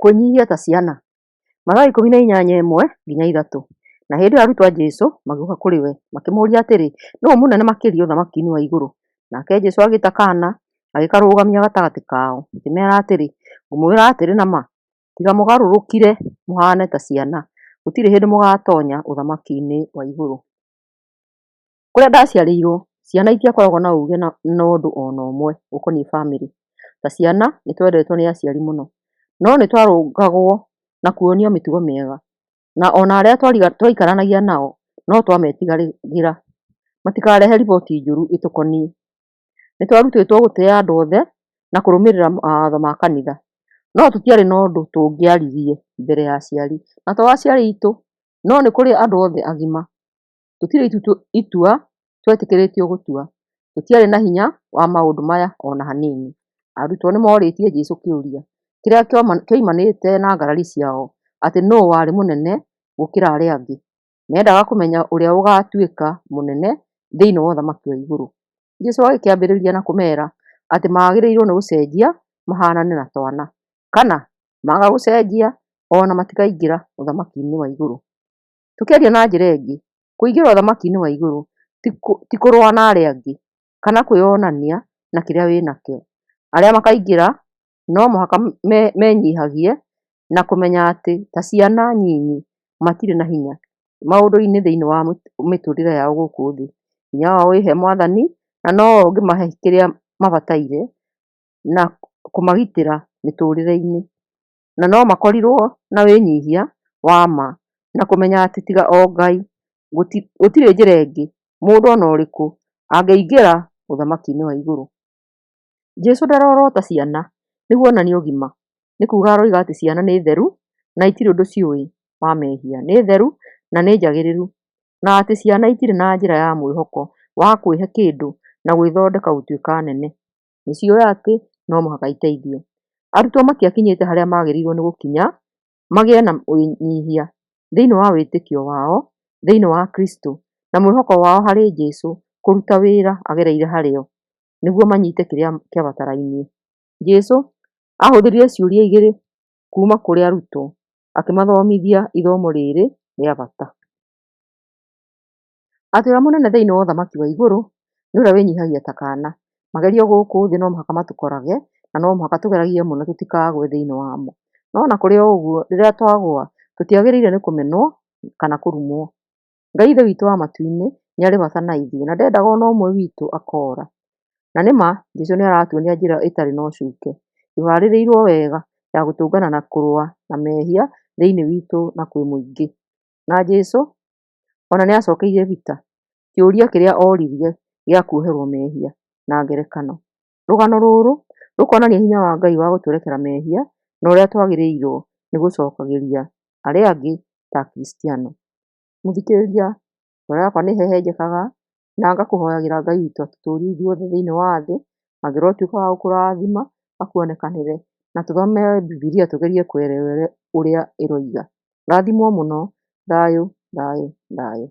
Kwĩnyihia ta ciana. Mathayo 18:1-3. Na hĩndĩ ĩyo arutwo a Jesũ magĩũka kũrĩ we, makĩmũũria atĩrĩ, Nũũ mũnene makĩria ũthamaki-inĩ wa igũrũ? Nake Jesũ agĩĩta kaana, agĩkarũgamia gatagatĩ kao, akĩmeera atĩrĩ, Ngũmwĩra atĩrĩ na ma, tiga mũgarũrũkire mũhaane ta ciana, gũtirĩ hĩndĩ mũgaatoonya ũthamaki-inĩ wa igũrũ. Kũrĩa ndaciarĩirwo, ciana itiakoragwo na uuge na ũndũ ona ũmwe ũkoniĩ bamĩrĩ. Ta ciana nĩ twendetwo nĩ aciari mũno, no nĩ twarũngagwo na kuonio mĩtugo mĩega, na ona arĩa twaikaranagia nao no twametigagĩra matikarehe riboti njũru ĩtũkoniĩ. Nĩ twarutĩtwo gũtĩa andũ othe na kũrũmĩrĩra mawatho ma kanitha, no tũtiarĩ na ũndũ tũngĩaririe mbere ya aciari, na to aciari aitũ, no nĩ kũrĩ andũ othe agima. Tũtirĩ itua twetĩkĩrĩtio gũtua. Tũtiarĩ na hinya wa maũndũ maya ona hanini. Arutwo nĩ morĩtie Jesũ kĩũria kĩrĩa kĩoimanĩte na ngarari ciao atĩ nũũ warĩ mũnene gũkĩra arĩa angĩ. Mendaga kũmenya ũrĩa ũgatuĩka mũnene thĩinĩ wa ũthamaki wa igũrũ. Jesũ agĩkĩambĩrĩria na kũmera atĩ magĩrĩirwo nĩ gũcenjia mahanane na twana, kana maga gũcenjia ona matikaingĩra ũthamaki-inĩ wa igũrũ. Tũkĩaria na njĩra ĩngĩ, kũingĩra ũthamaki-inĩ wa igũrũ ti kũrũa na arĩa angĩ kana kwĩyonania na kĩrĩa wĩnakĩo. Arĩa makaingĩra no mũhaka menyihagie na kũmenya atĩ ta ciana nyinyi matirĩ na hinya maũndũ-inĩ thĩinĩ wa mĩtũrĩre yao gũkũ thĩ. Hinya wao wĩ he Mwathani na nowe ũngĩmahe kĩrĩa mabataire na kũmagitĩra mĩtũrĩre-inĩ. Na no makorirwo na wĩnyihia wa ma na kũmenya atĩ tiga o Ngai gũtirĩ njĩra ĩngĩ mũndũ ona ũrĩkũ angĩingĩra ũthamaki-inĩ wa igũrũ. Jesũ ndarorota ciana nĩguo onanie ũgima, nĩ kuga aroiga atĩ ciana nĩ theru na itirĩ ũndũ ciũĩ wa mehia, nĩ theru na nĩ njagĩrĩru, na atĩ ciana itirĩ na njĩra ya mwĩhoko wa kwĩhe kĩndũ na gwĩthondeka gũtuĩka nene. Nĩ ciũĩ atĩ no mũhaka iteithio. Arutwo matiakinyĩte harĩa magĩrĩirwo nĩ gũkinya magĩe na wĩnyihia thĩinĩ wa wĩtĩkio wao thĩinĩ wa Kristo na mwĩhoko wao harĩ Jesũ kũruta wĩra agereire harĩo nĩguo manyite kĩrĩa kĩabatarainie. Jesũ ahũthĩrire ciũria igĩrĩ kuuma kũrĩ arutwo akĩmathomithia ithomo rĩrĩ rĩa bata. Atĩ ũrĩa mũnene thĩinĩ wa ũthamaki wa igũrũ nĩ ũrĩa wĩnyihagia ta kaana. Magerio gũkũ thĩ no mũhaka matũkorage na no mũhaka tũgeragie mũno tũtikagwe thĩinĩ wamo. No ona kũrĩ o ũguo, rĩrĩa twagũa tũtiagĩrĩire nĩ kũmenwo kana kũrumwo. Ngai Ithe witũ wa matu-inĩ nĩ arĩ bata na ithuĩ na ndendaga ona ũmwe witũ akora. Na nĩ ma Jesũ nĩ aratuonia njĩra ĩtarĩ na ũcuke, ĩhaarĩirio wega ya gũtũngana na kũrũa na mehia thĩinĩ witũ na kwĩ mũingĩ. Na Jesũ ona nĩ acokeirie Peter kĩũria kĩrĩa oririe gĩa kuoherwo mehia na ngerekano. Rũgano rũrũ rũkonania hinya wa Ngai wa gũtũrekera mehia na ũrĩa twagĩrĩirwo nĩ gũcokagĩria arĩa angĩ ta Akristiano. Mũthikĩrĩria, ngoro yakwa nĩ ĩhehenjekaga na ngakũhoyagĩra Ngai witũ atũtũrie ithuothe thĩinĩ wa thĩ, angĩrotuĩka wa gũkũrathima akuonekanĩre na tũthome Bibilia tũgerie kuelewa ũrĩa ĩroiga. Rathimwo mũno, thayũ, thayũ, thayũ.